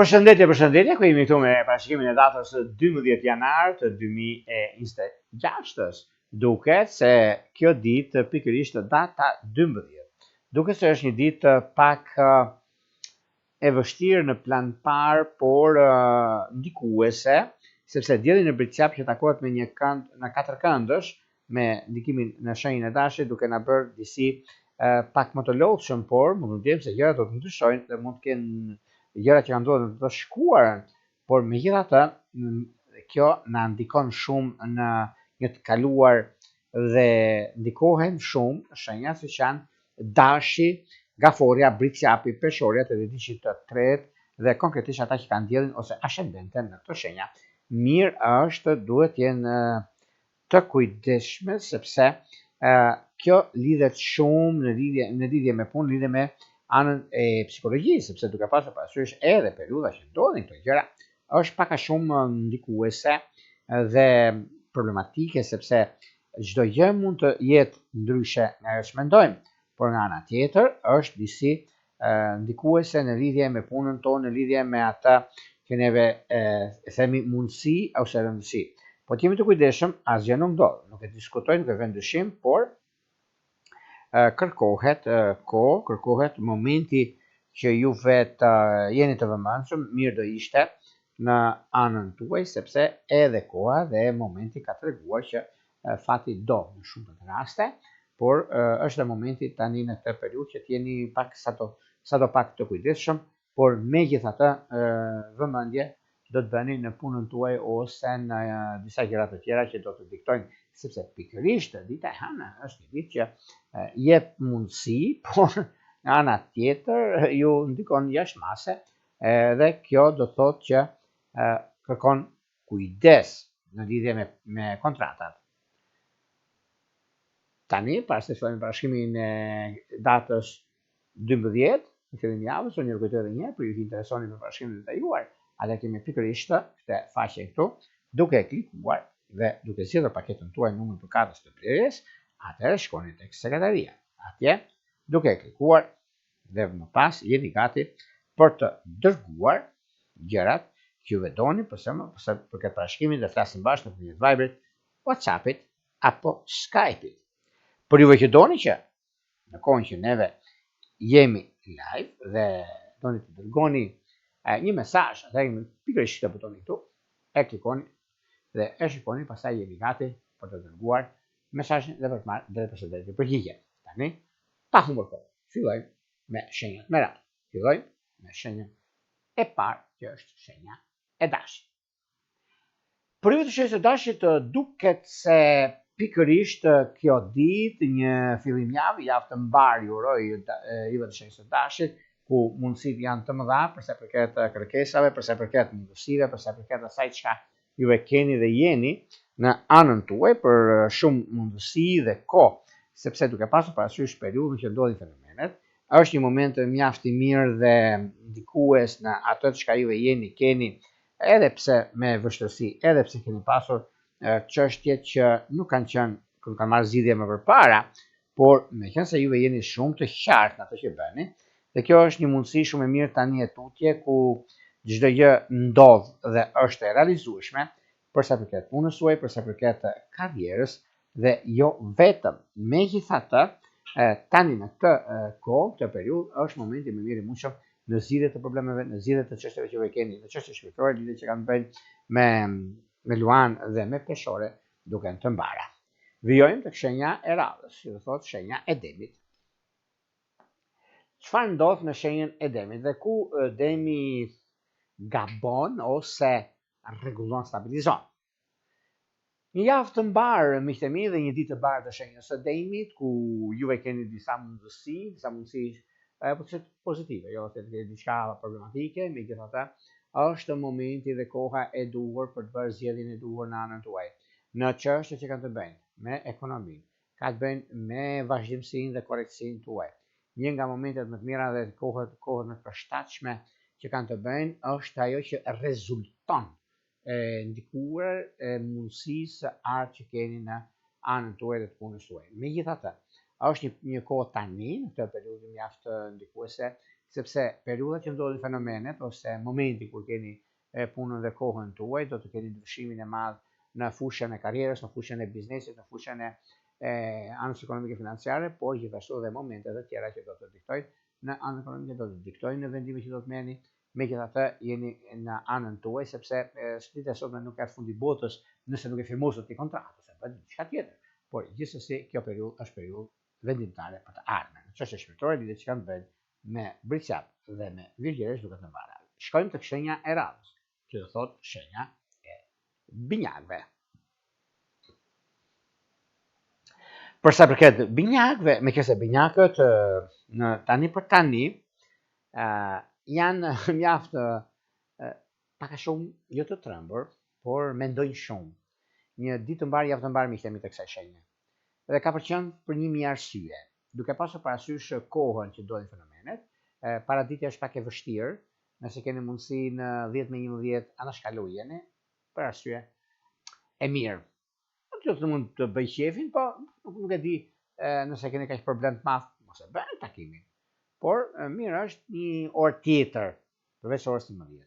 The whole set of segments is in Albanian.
Përshëndetje, përshëndetje, ku jemi këtu me parashikimin e datës 12 janar të 2026-ës. Duket se kjo ditë pikërisht data 12. Duket se është një ditë pak e vështirë në plan parë, por ndikuese, sepse dielli në Bricjap që takohet me një kënd në katërkëndësh, me ndikimin në shenjën e dashit duke na bërë disi pak më të lodhshëm, por mund të ndjejmë se gjërat do të ndryshojnë dhe mund të kenë gjëra që kanë ndodhur në të shkuarën, por megjithatë kjo na ndikon shumë në një të kaluar dhe ndikohen shumë shenja siç janë Dashi, Gaforrja, Bricjapi, Peshorja të dedishit të tretë dhe konkretisht ata që kanë diellin ose ashendenten në këto shenja. Mirë është duhet të jenë të kujdesshme sepse kjo lidhet shumë në lidhje në lidhje me punë, në lidhje me anën e psikologjisë, sepse duke pasur parasysh edhe periudha që ndodhin këto gjëra, është pak a shumë ndikuese dhe problematike sepse çdo gjë mund të jetë ndryshe nga ajo që mendojmë, por nga ana tjetër është disi ndikuese në lidhje me punën tonë, në lidhje me atë që neve e, e themi mundësi ose rëndësi. Po të jemi të kujdesshëm, asgjë nuk ndodh. Nuk e diskutoj, nuk e vë në dyshim, por kërkohet kohë, kërkohet momenti që ju vetë jeni të vëmendshëm, mirë do ishte në anën tuaj, sepse edhe koha dhe momenti ka treguar që fati do në shumë të raste, por është dhe momenti tani në këtë periudhë që të jeni pak sado sado pak të kujdesshëm, por megjithatë vëmendje do të bëni në punën tuaj ose në disa gjëra të tjera që do të diktojnë, sepse pikërisht dita e hënë është një ditë që jep mundësi, por nga ana tjetër ju ndikon jashtë mase edhe kjo do të thotë që kërkon kujdes në lidhje me, me kontratat. Tani, para se të fillojmë parashikimin e datës 12, në fillim javës, unë ju kujtoj edhe një herë për ju që interesoni për parashikimin e detajuar, atëherë kemi pikërisht këtë faqe këtu, duke e klikuar dhe duke zgjedhur paketën tuaj numrin përkatës të blerjes, atëherë shkoni tek sekretaria. Atje, duke e klikuar dhe më pas jeni gati për të dërguar gjërat që juve doni, për sa për sa përket parashikimit dhe flasim bashkë nëpërmjet Viberit, WhatsAppit apo Skype-it. Për juve që doni që në kohën që neve jemi live dhe doni të dërgoni një mesazh, atëherë pikërisht këtë butoni këtu, e klikoni dhe e shikoni, pastaj jeni gati për të dërguar mesazhin dhe për të marrë drejtpërsëdrejti përgjigje. Tani, pa humbur kohë, fillojmë me shenjat me radhë. Fillojmë me shenjën e parë që është shenja e dashit. Për ju të shenjës së dashit duket se pikërisht kjo ditë, një fillim javë, javë të mbarë ju uroj juve të shenjës së dashit, ku mundësitë janë të mëdha për sa i përket kërkesave, për sa i përket mundësive, për sa i përket asaj çka juve keni dhe jeni në anën tuaj për shumë mundësi dhe kohë, sepse duke pasur parasysh periudhën që ndodhin fenomenet, është një moment mjaft i mirë dhe ndikues në atë çka juve jeni, keni, edhe pse me vështirësi, edhe pse keni pasur çështje që nuk kanë qenë, nuk kanë marrë zgjidhje më përpara, por meqenëse juve jeni shumë të qartë në atë që bëni, dhe kjo është një mundësi shumë e mirë tani e tutje ku çdo gjë ndodh dhe është e realizueshme për sa i përket punës suaj, për sa i përket karrierës dhe jo vetëm. Megjithatë, tani në këtë kohë, këtë periudhë është momenti më i mirë i mundshëm në zgjidhje të problemeve, në zgjidhje të çështjeve që ju keni, në çështje shpirtërore, lidhje që kanë të bëjnë me me luan dhe me peshore duken të mbara. Vijojmë tek shenja e radhës, që do thotë shenja e demit. Çfarë ndodh me shenjën e demit dhe ku demi gabon ose rregullon stabilizon? Një javë të mbarë miqtë e mi dhe një ditë të mbarë të shenjës së demit ku juve keni disa mundësi, disa mundësi e po të pozitive, jo të keni diçka problematike, megjithatë është momenti dhe koha e duhur për të bërë zgjedhjen e duhur në anën tuaj. Në çështje që kanë të bëjnë me ekonominë, ka të bëjnë me vazhdimësinë dhe korrektësinë tuaj. Një nga momentet më të mira dhe kohët kohët më të përshtatshme që kanë të bëjnë është ajo që rezulton e ndikuar e mundësisë së artë që keni në anën tuaj dhe të punës tuaj. Megjithatë, është një, një kohë tani, në këtë periudhë mjaft ndikuese, Sepse periudha që ndodhin fenomenet ose momenti kur keni punën dhe kohën tuaj, do të keni ndryshimin e madh në fushën e karrierës, në fushën e biznesit, në fushën e e anës ekonomike financiare, por gjithashtu edhe momente të tjera që do të diktojnë në anën ekonomike, do të diktojnë në vendime që do të merrni. Megjithatë, jeni në anën tuaj sepse dita e sotme nuk është fundi i botës nëse nuk e firmosët një kontratë ose bëni diçka tjetër. Por gjithsesi kjo periudhë është periudhë vendimtare për të ardhmen. Në çështje shpirtërore lidhjet që kanë të bëjnë me Bricjap dhe me Virgjëresh duket të mbara. Shkojmë tek shenja e radhës, që do thotë shenja e binjakëve. Për sa përket binjakëve, meqenëse binjakët në tani për tani uh, janë mjaft uh, pak a shumë jo të trembur, por mendojnë shumë. Një ditë të mbarë, javë të mbarë miqtë e mi të kësaj shenje. Dhe ka për qenë për një mijë arsye. Duke pasur parasysh kohën që ndodhin fenomenet, paraditja është pak e vështirë, nëse keni mundësi në 10 me 11 anashkalojeni, për arsye e mirë. Nuk do të mund të bëj qefin, po nuk, nuk e di e, nëse keni kaq problem të madh, mos e bëni takimin. Por mirë është një orë tjetër, përveç orës 11.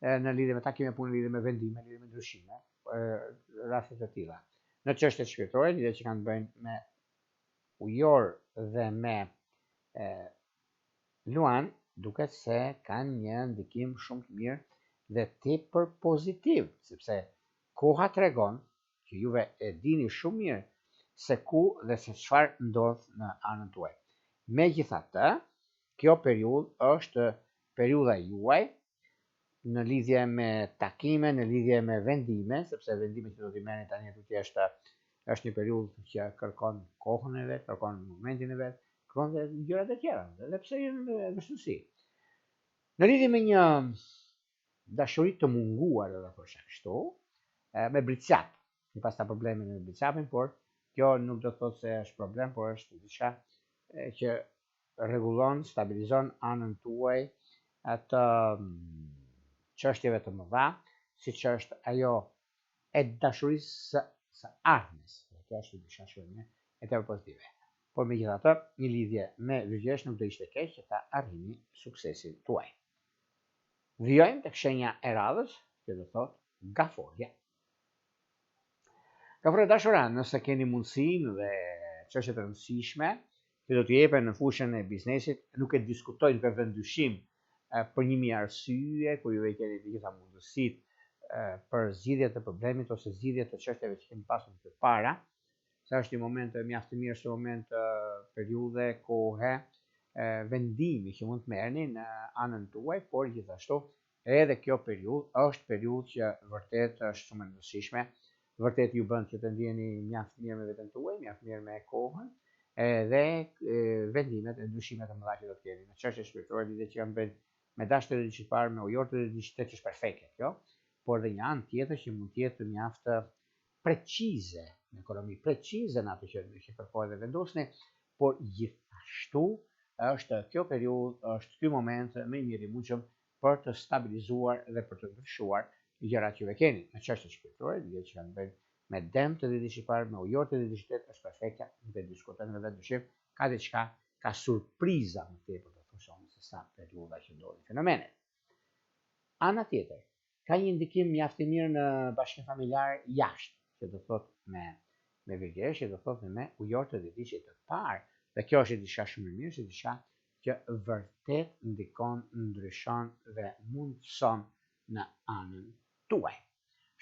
E, në lidhje me takime punë, në lidhje me vendime, në lidhje me ndryshime, raste të tilla. Në çështjet shpirtërore, lidhje që kanë të bëjnë me ujor dhe me e, luan, duket se kanë një ndikim shumë të mirë dhe tepër pozitiv, sepse koha tregon që juve e dini shumë mirë se ku dhe se çfarë ndodh në anën tuaj. Megjithatë, kjo periudhë është periudha juaj në lidhje me takime, në lidhje me vendime, sepse vendimet që do t'i merrni tani e tutje është është një periudhë që kërkon kohën e vet, kërkon momentin e vet, kërkon dhe gjërat e tjera, edhe pse janë në vështirësi. Në lidhje me një dashuri të munguar, do ta thosha kështu, me Bricjap, një pas ta probleme me Bricjapin, por kjo nuk do të thotë se është problem, por është diçka që rregullon, stabilizon anën tuaj të mm, çështjeve të mëdha, siç është ajo e dashurisë së, së ardhmes. Dhe kjo është diçka shumë e mirë e tepër pozitive. Por megjithatë, një lidhje me Virgjëresh nuk do ishte keq që ta arrini suksesin tuaj. Vijojmë tek shenja e radhës, që do thotë gaforja. Gaforre të dashura, nëse keni mundësinë dhe çështje të rëndësishme që do t'ju jepen në fushën e biznesit, nuk e diskutoj, nuk e vë në dyshim për një mijë arsye, kur ju i keni të gjitha mundësitë për zgjidhje të problemit ose zgjidhje të çështjeve që keni pasur më përpara, se është një moment mjaft i mirë, është një moment periudhe, kohe, vendimi që mund të merrni në anën tuaj, por gjithashtu Edhe kjo periudhë është periudhë që vërtet është shumë e rëndësishme, vërtet ju bën që të ndiheni mjaft mirë me veten tuaj, mjaft mirë me kohën, edhe vendimet e ndryshimet e mëdha që do të keni në çështje shpirtërore, lidhje që kanë të bëjnë me dash të të parë, me ujor të të që është perfekte kjo, por dhe një anë tjetër që mund të jetë mjaft precize në ekonomi, precize në atë që, që kërkohet dhe vendosni, por gjithashtu është kjo periudhë, është ky moment më i mirë i mundshëm për të stabilizuar dhe për të ndryshuar gjërat që ju e keni. Në çështje shpirtërore, lidhje që kanë të bëjnë me dem të dhjetë i parë, me ujor të dhjetë i është perfekte, nuk e diskutojmë në dyshim, ka diçka, ka surpriza më tepër do të thosh se sa periudha që ndodhin fenomenet. Ana tjetër, ka një ndikim mjaft i mirë në bashkim familjar jashtë, që do thotë me me virgjëresh, që do thotë me ujor të dhjetëditëshit të parë, dhe kjo është diçka shumë e mirë, është diçka që vërtet ndikon, ndryshon dhe mundëson në anën tuaj.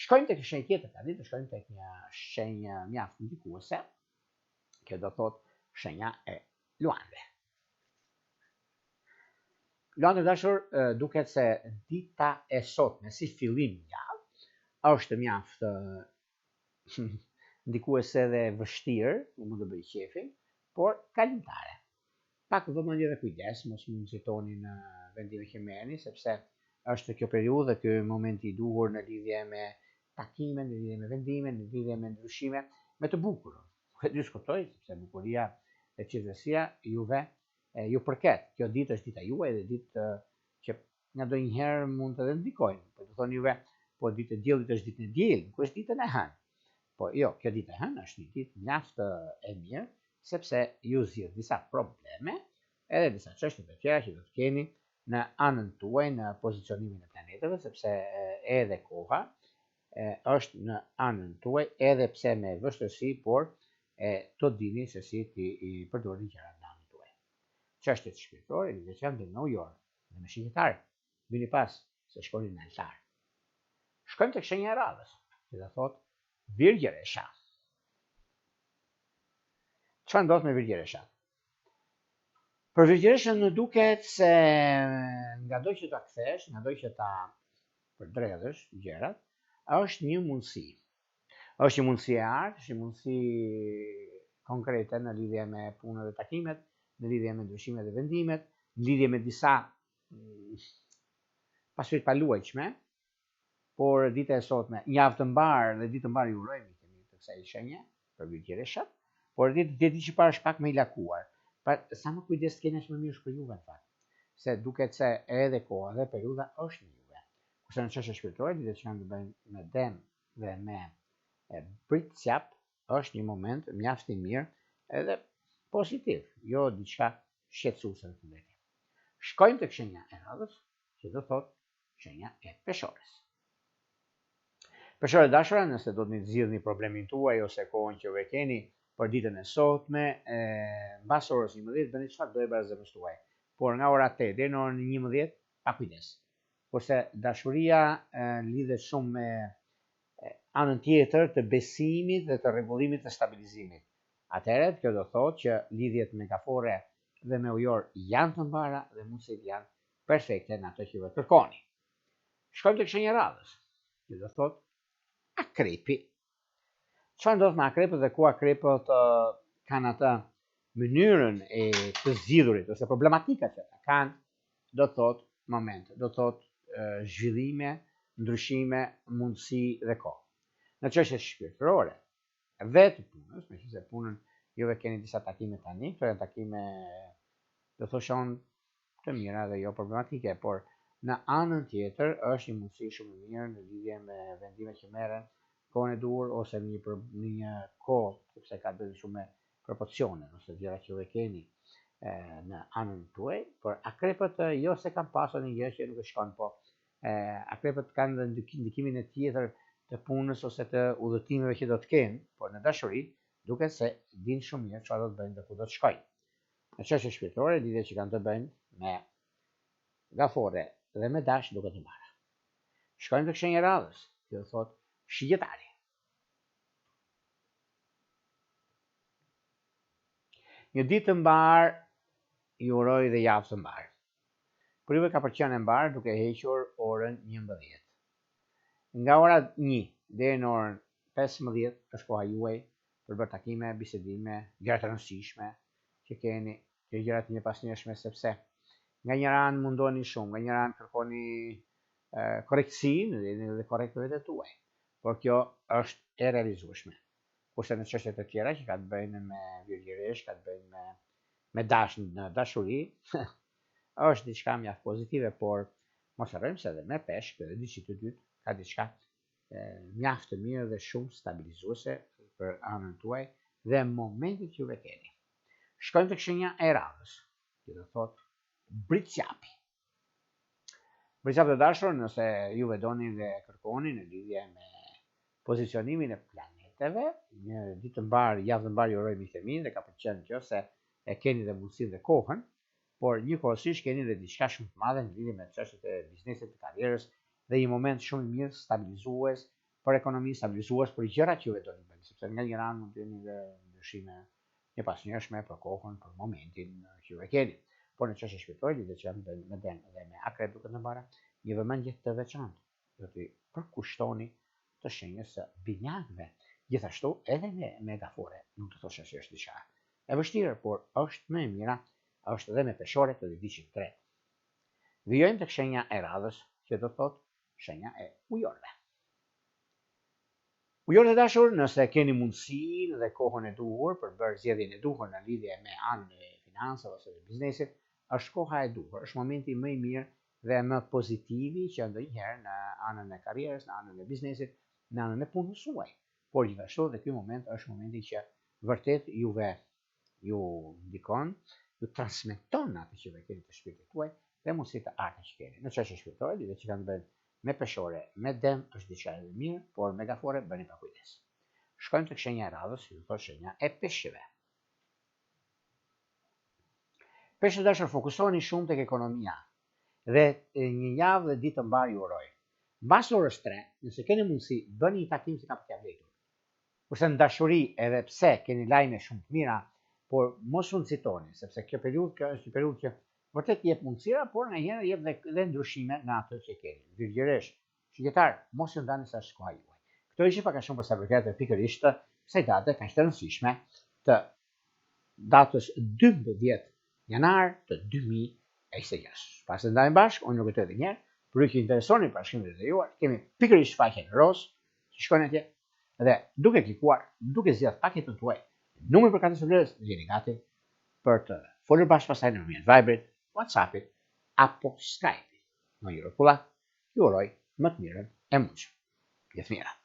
Shkojmë tek një shenjë tjetër tani, të shkojmë tek një shenjë mjaft ndikuese, kjo do thotë shenja e luanëve. Luanë të dashur, duket se dita e sotme si fillim javë është mjaft ndikuese dhe vështirë, nuk mund të bëj qefin, por kalimtare. Pak vëmendje dhe kujdes, mos u nxitoni në vendime që merrni, sepse është kjo periudhë dhe ky moment i duhur në lidhje me takime, në lidhje me vendime, në lidhje me ndryshime, me të bukurën. Nuk e diskutoj, sepse bukuria dhe cilësia juve ju përket. Kjo ditë është dita juaj dhe ditë që ngandonjëherë mund edhe ndikojnë. Po të thonë juve, po ditë e diellit është ditën e diel, nuk është ditën e hënë. Po jo, kjo ditë e hënë është një ditë mjaft e mirë, sepse ju zgjidh disa probleme edhe disa çështje të tjera që do të keni në anën tuaj në pozicionimin e planeteve, sepse edhe koha e, është në anën tuaj, edhe pse me vështirësi, por e do dini se si t'i përdorni gjërat në anën tuaj. Çështjet shpirtërore lidhjet që janë me ujor dhe me shigjetar, vini pas se shkoni në altar. Shkojmë tek shenja e radhës, që do thotë Virgjëresha. Çfarë ndodh me Virgjëresha? Për Virgjëreshën më duket se ngado që ta kthesh, ngado që ta përdredhësh gjërat, është një mundësi. Është një mundësi e artë, është një mundësi konkrete në lidhje me punën dhe takimet, në lidhje me ndryshimet dhe vendimet, në lidhje me disa mm, pasuri të paluajtshme, por dita e sotme, një javë të mbarë dhe ditë të mbarë ju uroj miqtë e mi të kësaj shenje për Virgjëreshat, por ditë ditë që parë është pak më i lakuar. Pa, sa më kujdes të keni aq më mirë është për juve në fakt. Se duket se edhe koha dhe periudha është me juve. Kurse në çështje shpirtërore, lidhjet që kanë të bëjnë me dem dhe me e, bricjap është një moment mjaft i mirë edhe pozitiv, jo diçka shqetësuese në këtë drejtim. Shkojmë tek shenja e radhës, që do thotë shenja e peshores. Peshore e dashura, nëse do të zgjidhni problemin tuaj ose kohën që ju e keni për ditën e sotme, e, mbas orës 11 bëni çfarë do e bara zemrës tuaj. Por nga ora 8 deri në orën 11, pa kujdes. Kurse dashuria e, lidhet shumë me anën tjetër të besimit dhe të rregullimit të stabilizimit. Atëherë kjo do thotë që lidhjet me gafore dhe me ujor janë të mbara dhe mundësitë janë perfekte në atë që ju e kërkoni. Shkojmë tek shenja e radhës, që do thotë akrepi. Çfarë ndodh me akrepët dhe ku akrepët kanë atë mënyrën e të zgjidhurit ose problematikat që ata kanë, do thotë moment, do thotë zhvillime, ndryshime, mundësi dhe kohë. Në çështjet shpirtërore dhe të punës, meqenëse punën juve keni disa takime tani, këto janë takime do thosha unë të mira dhe jo problematike, por në anën tjetër është një mundësi shumë e mirë në lidhje me vendimet që merren kohën e duhur ose në një për, në një kohë, sepse ka të bëjë shumë me proporcione ose gjëra që ju e keni e, në anën tuaj, por akrepët jo se kanë pasur një gjë që nuk e shkon, po e, akrepët kanë dhe ndikimin e tjetër të punës ose të udhëtimeve që do të kenë, por në dashuri duket se dinë shumë mirë çfarë do të bëjnë dhe ku do të shkojnë. Në çështje shpirtërore, lidhje që kanë të bëjnë me gafore dhe me dash duket të mbara. Shkojmë tek shenja e radhës, që do thotë shigjetari. Një ditë të mbarë, ju uroj dhe javë të mbarë. Për juve ka për qenë e mbarë duke hequr orën 11. Nga ora 1 deri në orën 15 është koha juaj për bërë takime, bisedime, gjëra të rëndësishme që keni, që gjëra të njëpasnjëshme sepse nga njëra anë mundoheni shumë, nga njëra anë kërkoni korrektësinë dhe jeni edhe korrekt me veten tuaj. Por kjo është e realizueshme. Kurse në çështje të tjera që ka të bëjnë me virgjëresh, ka të bëjnë me me dash në dashuri, është diçka mjaft pozitive, por mos harrojmë se edhe me peshk dhe diçi të dytë ka diçka mjaft të mirë dhe shumë stabilizuese për anën tuaj dhe momentit që juve keni. Shkojmë tek shenja e radhës, që do thotë Bricjapi. Bricjap të dashur, nëse juve doni dhe kërkoni në lidhje me pozicionimin e planeteve, një ditë të mbarë, javë të mbarë ju uroj miqtë e mi dhe ka për qenë kjo se e keni dhe mundësinë dhe kohën, por njëkohësisht keni dhe diçka shumë të madhe në lidhje me çështjet e biznesit, të karrierës dhe një moment shumë i mirë stabilizues për ekonominë, stabilizues për gjërat që juve doni të bëni, sepse nga njëra anë mund të jeni dhe ndryshime njëpasnjëshme për kohën, për momentin që ju e keni. Por në çështje shpirtërore, lidhjet që janë me dem dhe me akrep duket të mbara, një vëmendje të veçantë do t'i përkushtoni të shenjës së binjakëve. Gjithashtu edhe me me gafore, nuk do thosha se është diçka e vështirë, por është më e mira, është edhe me peshore të diçin tretë. Vijojmë tek shenja e radhës, që do thotë shenja e ujorëve. Ujorë të dashur, nëse keni mundësinë dhe kohën e duhur për të bërë zgjedhjen e duhur në lidhje me anën e financave ose të biznesit, është koha e duhur, është momenti më i mirë dhe më pozitivi që ndonjëherë në anën e karrierës, në anën e biznesit, në anën e punës suaj. Por gjithashtu dhe ky moment është momenti që vërtet juve ju ndikon ju transmeton atë që ju keni te shpirti tuaj dhe mundësitë e arta që keni. Në çështje shpirtërore, lidhje që kanë të bëjnë me peshore, me dem është diçka e mirë, por me gafore bëni pak kujdes. Shkojmë tek shenja e radhës, ju thotë shenja e peshqve. Peshq të dashur, fokusoheni shumë tek ekonomia dhe një javë dhe ditë të mbarë ju uroj. Mbas orës 3, nëse keni mundësi, bëni një takim që ka për t'ia vlejtur. Kurse në dashuri edhe pse keni lajme shumë të mira, por mos u nxitoni, sepse kjo periudhë kjo është një periudhë që vërtet jep mundësira, por nganjëherë jep dhe, dhe ndryshime në atë që keni. Virgjëreshë, shigjetar, mos ju ndani se është koha juaj. Këto ishin pak a shumë për sa përket pikërisht kësaj date kaq të rëndësishme të datës 12 janar të 2026. Para se të ndahemi bashkë, unë ju kujtoj edhe një herë, për ju që interesoni për parashikimin e detajuar, kemi pikërisht faqen rozë, që shkojnë atje dhe duke klikuar, duke zgjedhur paketën tuaj, numrin përkatës të blerjes, dhe jeni gati për të folur bashkë pastaj nëpërmjet Viberit, WhatsAppit apo Skype-it. Në Juro Kulla, ju uroj më të mirën e mundshme. Gjithë të mirat.